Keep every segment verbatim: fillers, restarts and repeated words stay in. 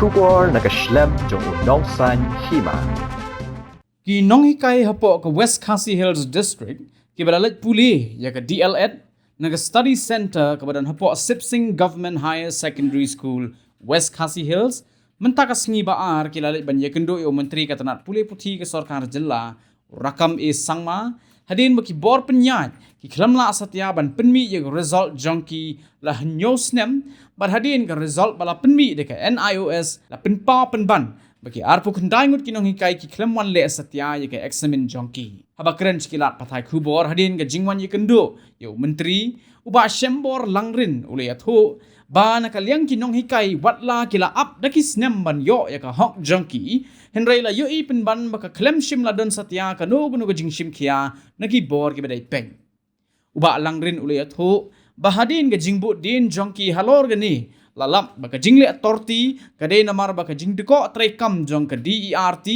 Khubor na ka shlem jong u Nongsaiñ Hima. Ki nonghikai hapoh ka West Khasi Hills District kiba la leit pule ïa ka D.El.Ed na ka Study Centre kaba don hapoh Sipsing Government Higher Secondary School, West Khasi Hills, mynta ka sngi ba ar ki la leit ban ïakynduh ïa u Myntri ka tnat pule puthi ka sorkar jylla, Rakkam A Sangma, hadien ba ki bor pynïaid ki khlem lah satia ban pynmih ïa ka result jong ki la hynñiew snem, bad hadien ka result ba la pynmih da ka NIOS la pynpaw pynban ba ki arphew khyndai ngut ki nonghikai ki khlem wan leh satia ïa ka eksamin jong ki. Haba kren sha ki lad pathai khubor hadien ka jingwan ïakynduh ïa u Myntri, u Bah Shembor Langrin u la ïathuh ba na ka liang ki nonghikai wat la ki la ap da ki snem ban ïoh ïa ka hok jong ki, hynrei la ïohi pynban ba ka khlem shym la don satia kano kano ka jingshim khia na ki bor kiba dei peit. U Bah Langrin u la ïathuh ba hadien ka jingbud dien jong ki halor kane, la lap ba ka jingleh torti ka dei namar ba ka jingdkoh treikam jong ka DERT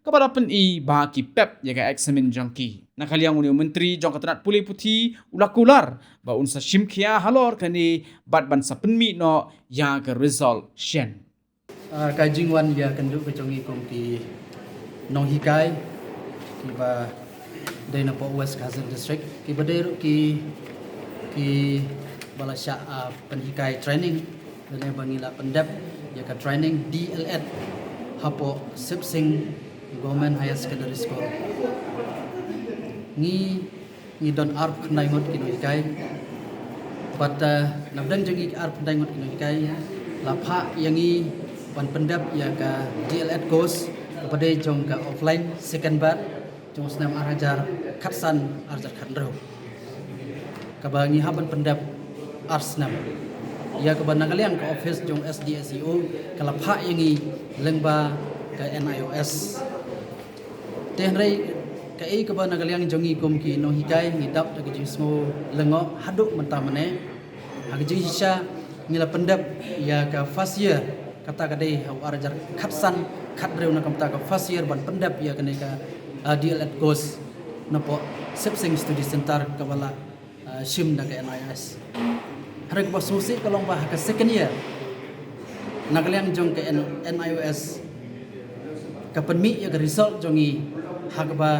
kaba la pyni ba ki pep ïa ka eksamin jong ki. Na ka liang une u Myntri jong ka tnat pule puthi u la kular ba un sa shim khia halor kane bad ban sa pynmih noh ïa ka result shen. Ah, ka jingwan ïakynduh ka jong ngi kum ki nonghikai kiba dei napoh West Khasi District, kiba dei ruh ki, kiba la shah, ah, pynhikai training, lane ba ngi la pyndep ïa ka training D.El.Ed hapoh Sipsing Government Higher Secondary School. Ngi ngi don arphew khyndai ngut ki nonghikai. Bad, eh, na pdeng jong ngi arphew khyndai ngut ki nonghikai, la phah ïa ngi ban pyndep ïa ka D.El.Ed course kaba dei jong ka offline second batch jong u snem ar hajar khatsan ar hajar khathynriew, kaba ngi hap ban pyndep ar snem. Ïa kaba na ka liang ka office jong SDSEO ka la phah ïa ngi lyngba ka NIOS. Te hynrei kaei kaba na ka liang jong ngi kum ki nonghikai ngi dap da ka jingsngew lyngngoh haduh mynta mynne. Ha ka jingshisha ngi la pyndep ïa ka first year, kata ka dei ha u ar hajar khatsan khathynriew na ka bynta ka first year ban pyndep ïa kane ka, ah, D.El.Ed course napoh Sipsing Study Centre kaba la ah, shim da ka NIOS. Hynrei kaba sngewsih ka long ba ha ka second year na ka liang jong ka N-, NIOS ka pynmih ïa ka result jong ngi ha kaba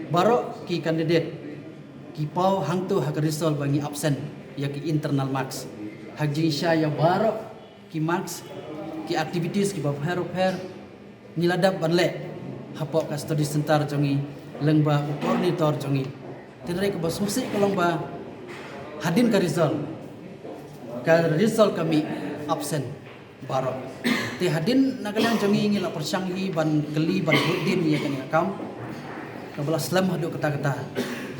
baroh ki candidate ki paw hangto ha ka result ba ngi absent ïa ki internal marks. Ha ka jingshisha ïa baroh ki marks, ki activities kiba pher pher ngi la dep ban leh hapoh ka study centre jong ngi lyngba u coordinator jong ngi. Te hynrei kaba sngewsih ka long ba hadien ka result, ka result ka mih absent baroh. Te hadien na ka liang jong ngi ngi la pyrshang hi ban kylli ban bud dien ïa kane ka kam. Kaba la slem haduh katta katta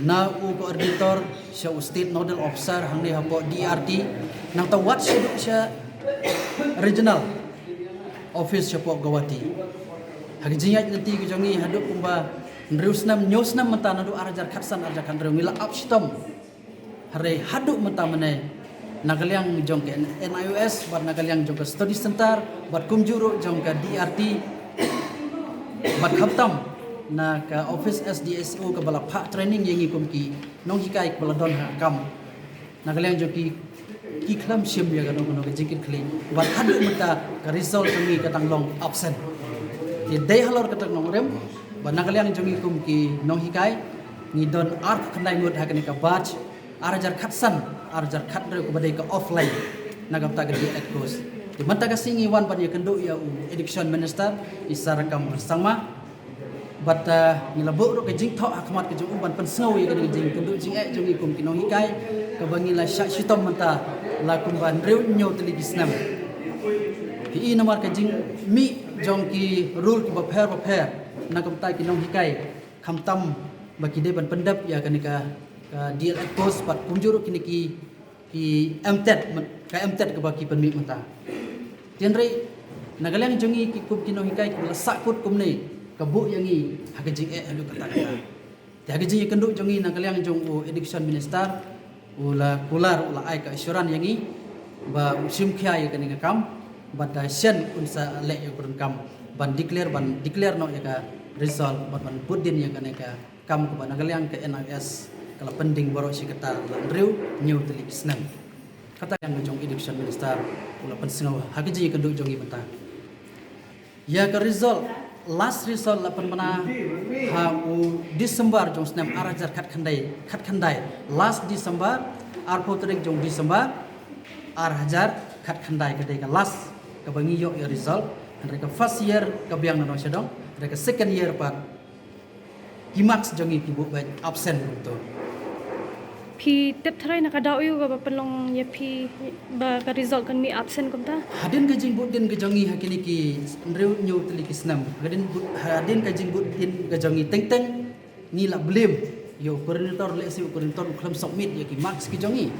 na u coordinator sha u state nodal officer hangne hapoh DRT, nangta wat shaduh sha regional office shapoh Guwahati. Ha ka jingïaid lynti ka jong ngi haduh kumba hynriew snem, hynñiew snem mynta, naduh ar hajar khatsan ar hajar khathynriew ngi la ap shitom. Hynrei haduh mynta mynne na ka liang jong ka NIOS bad na ka liang jong ka study centre bad kumjuh ruh jong ka DRT bad khamtam na ka office SDSEO kaba la phah training ïa ngi kum ki nonghikai kaba la don ha ka kam. Na ka liang jong ki, ki khlem shim ïa kano kano ka jingkitkhlieh bad haduh mynta ka result jong ngi ka dang long absent. Te dei halor kata ka nongrim ba na ka liang jong ngi kum ki nonghikai ngi don arphew khyndai ngut ha kane ka batch ar hajar khatsan ar hajar khathynriew kaba dei ka offline na ka bynta ka D.El.Ed course. Te mynta ka sngi ngi wan ban ïakynduh ïa u Education Minister, i Sir Rakkam Sangma. Bad, eh, ngi la buh ruh ka jingthoh ha khmat ka jong u ban pynsngew ïa ka jingkynduh jingeh jong ngi kum ki nonghikai kaba ngi la shah shitom mynta la kumba hynriew hynñiew tylli ki snem. Phi i namar ka jingmih jong ki rule kiba pher ba pher na ka bynta ki nonghikai khamtam ba ki dei ban pyndep ïa kane ka, ka D.El.Ed course bad kumjuh ruh kine ki ki MTET, ka MTET kaba ki pynmih mynta. Te hynrei na ka liang jong ngi ki kum ki nonghikai kiba la sahkut kumne ka buh ïa ngi ha ka jingeh haduh katta katta. Te ha ka jingïakynduh jong ngi na ka liang jong u Education Minister u la kular, u la ai ka assurance ïa ngi ba u shim khia ïa kane ka kam bad da shen un sa leh ïa ka kam ban declare, ban declare noh ïa ka result bad ban bud dien ïa kane ka kam kaba na ka liang ka NIOS ka la pending baroh shi katta la hynriew hynñiew tylli ki snem. Kata ka jong u Education Minister u la pynsngew ha ka jingïakynduh jong ngi mynta. Ïa ka result, last result la pynbna ha u December jong snem ar hajar khatkhyndai, khatkhyndai. Last December, arphew tarik jong December, ar hajar khatkhyndai ka dei ka last kaba ngi ïoh ïa result. Hynrei ka first year ka biang na nongshadong, hynrei ka second year pat ki marks jong ngi ki buh beit absent kumto. Phi tip tharai na ka daw aïu kaba pynlong ïa phi ba ka result kan mih absent kumta? Hadien ka jingbud dien ka jong ngi ha kine ki hynriew hynñiew tylli ki snem, hadien bud, hadien ka jingbud dien ka jong ngi teng teng ngi la blame ïa u coordinator, lehse u coordinator u khlem submit ïa ki marks ki jong ngi.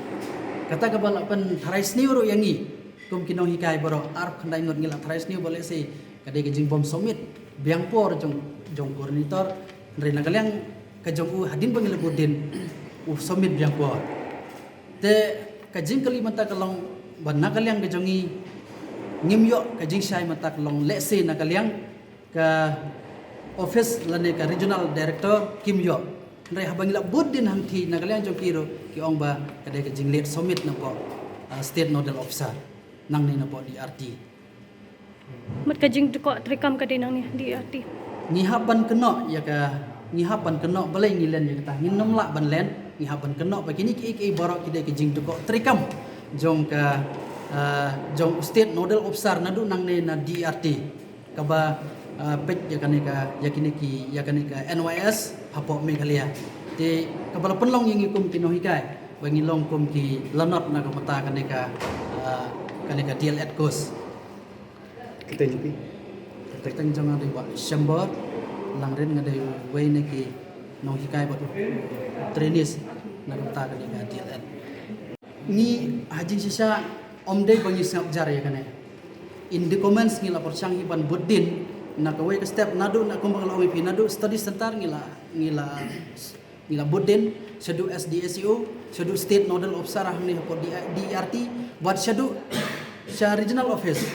Kata kaba la pyntharai sniew ruh ïa ngi kum ki nonghikai baroh, arphew khyndai ngut ngi la tharai sniew ba lehse ka dei ka jingbym submit biang por jong, jong coordinator. Hynrei na ka liang ka jong u, hadien ba ngi la bud dien, u submit biang por. Te ka jingkylli mynta ka long ba na ka liang ka jong ngi, ngim ïoh, ka jingshai mynta ka long lehse na ka liang ka office lane ka regional director kim ïoh. Hynrei haba ngi la bud dien hangthie, na ka liang jong ki ruh ki ong ba ka dei ka jingleit submit na ka, ah, state nodal officer nangne na ka D R T. Mut ka jingdkoh treikam ka dei nangne D R T. Ngi hap ban kynnoh ïa ka, ngi hap ban kynnoh, balei ngi len ïa kata, ngin nym lah ban len. Ngi hap ban kynnoh ba kine kiei kiei baroh ki dei ka jingdkoh treikam jong ka, ah, jong state nodal officer naduh nangne na D R T. Kaba, ah, peit ïa kane ka, ïa kine ki, ïa kane ka N Y S hapoh Meghalaya. Te kaba la pynlong ïa ngi kum ki nonghikai ba ngi long kum ki lanot na ka bynta kane ka, ah, kane ka D L Ed course. Kyrteng jong phi? Kyrteng jong nga dei Bah Shembor Langrin, nga dei uwei na ki nonghikai bad u trainees na ka bynta kane ka D L Ed. Ngi ha jingshisha ym dei ba ngi sngap jar ïa kane. In the comments ngi la pyrshang hi ban bud dien na kawei ka step, naduh na, kumba nga la ong ïa phi, naduh study center ngi la, ngi la, ngi la bud dien, shaduh S D S E O, shaduh state nodal officer hangne hapoh D R T, bad shaduh sha regional office.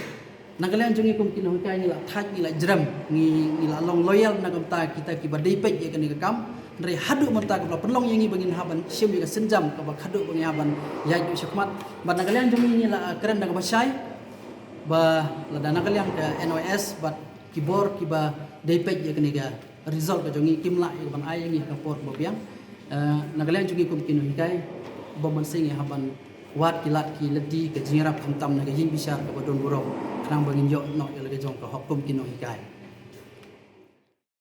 Na ka liang jong ngi kum ki nonghikai ngi la thait, ngi la jrem, ngi, ngi la long loyal na ka bynta kita kiba dei peit ïa kane ka kam. Hynrei haduh mynta kaba la pynlong ïa ngi ba ngin hap ban shim ïa ka sienjam kaba khadduh ba ngi hap ban ïaid duh shakhmat. Bad na ka liang jong ngi ngi la kren da kaba shai ba lada na ka liang ka N Y S bad ki bor kiba dei peit ïa kane ka result ka jong ngi kim lah ïa ka ban ai ïa ngi ha ka por ba biang. Eh, na ka liang jong ngi kum ki nonghikai, bym mynsiem ngi hap ban wad ki lad ki lynti ka jingïarap khamtam na ka ïingbishar kaba don burom khnang ba ngin ïoh noh ïa la ka jong ka hok kum ki nonghikai.